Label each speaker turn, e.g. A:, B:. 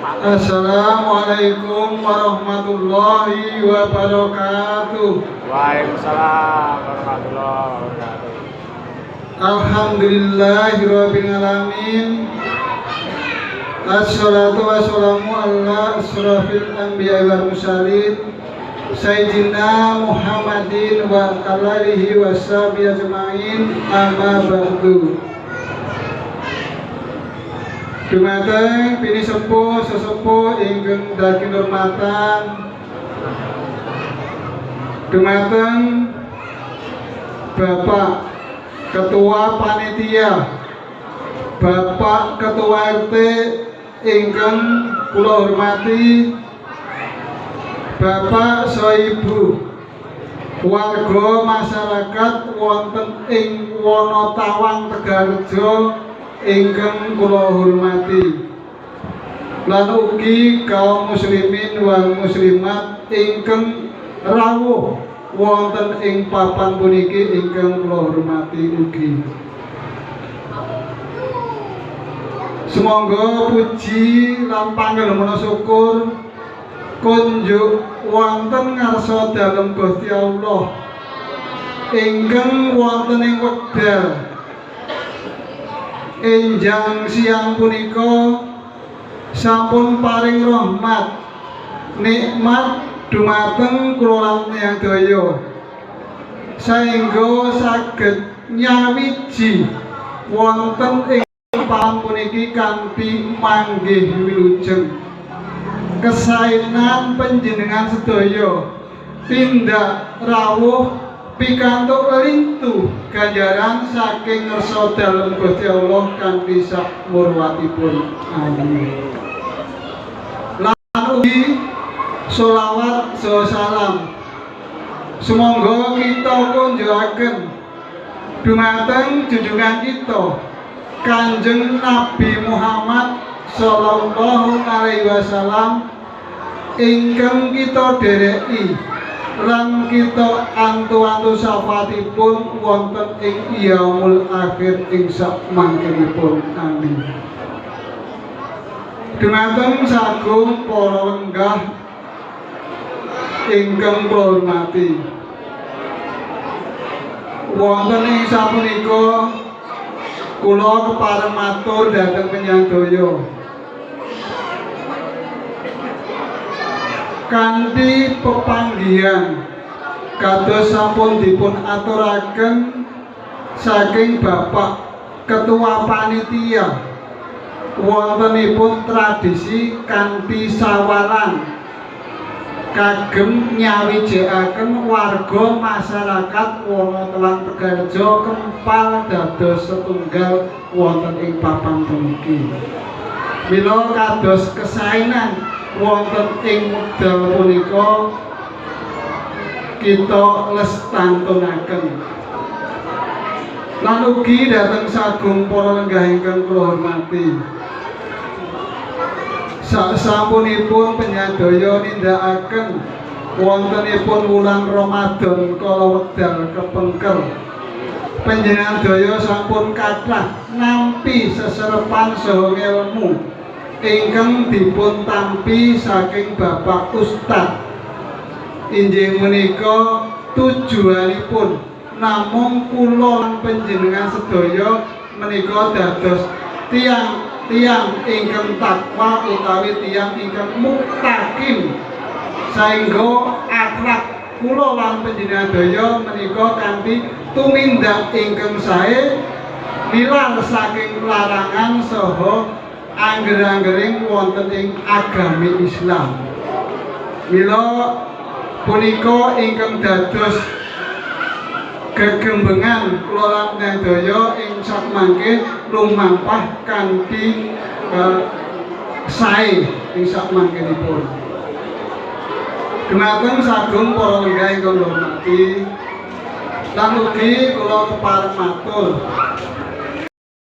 A: Assalamualaikum warahmatullahi wabarakatuh.
B: Waalaikumsalam warahmatullahi wabarakatuh.
A: Alhamdulillahirabbil alamin. Assalatu wassalamu ala asyrafil anbiya'i wal mursalin sayyidina Muhammadin wa alihi washabihi ajmain, amma ba'du. Dumateng pinisepuh sesepuh ingkang dadi kinurmatan, dumateng Bapak Ketua Panitia, Bapak Ketua RT ingkang kula hormati, Bapak Soibu, warga masyarakat wonten ing Wonotawang Tegalrejo ingkang kula hormati, lan ugi kaum muslimin wal muslimat ingkang rawuh wonten ing papan puniki ingkang kula hormati ugi. Sumangga puji lan pangeluhuna syukur kunjuk wonten ngarsa dalem Gusti Allah ingkang wonten ing wekdal enjang siang punika sampun paring rahmat nikmat dumateng kula lan tiyang daya saengga saged nyawiji wonten ing papan puniki kanthi manggih wilujeng. Kesaenan panjenengan sedaya tindak rawuh pikantuk lintu ganjaran saking ngersa dalem Gusti Allah kanthi sakmurwatipun. Amin. Lan ugi sholawat saha salam sumangga kita kunjungaken dumateng junjungan kita Kanjeng Nabi Muhammad sallallahu alaihi wasallam ingkang kita dereki lan kita antu-antu syafaatipun wonten ing yaumul akhir ing sakmangkenipun. Amin. Dumateng sagung para lenggah ingkang kula hormati, wonten ing sapunika kula kepareng matur dhateng panjenengan kanthi pepanggihan kados sampun dipun aturaken saking Bapak Ketua Panitia wontenipun tradisi kanthi sawalan kagem nyawijekaken warga masyarakat Wonotawang Tegalrejo kempal dados setunggal wonten ing papan puniki. Mila kados kesaenan wonten ing wekdal punika kita lestantunaken. Lan ugi dhateng sagung para lenggah ingkang kula hormati, sasampunipun penyadaya nindakaken wontenipun wulan Ramadan kala wekdal kepengker, panjenengan daya sampun kathah nampi seserepan saha ngelmu ingkang dipun tampi saking Bapak Ustadz. Inggih menika tujuanipun namung kula lan panjenengan sedaya menika dados tiang ingkang takwa utawi tiang ingkang muttaqin, saengga akhlak kula lan panjenengan daya menika kanthi tumindak ingkang sae nilar saking larangan saha angger-anggering wonten ing agami Islam. Mila punika ingkang dados gegembengan kula lan daya ing sakmangke lumampah kanthi sae ing sakmangkenipun. Dumateng sagung para lenggah ingkang hormati, lan ugi kula kepareng matur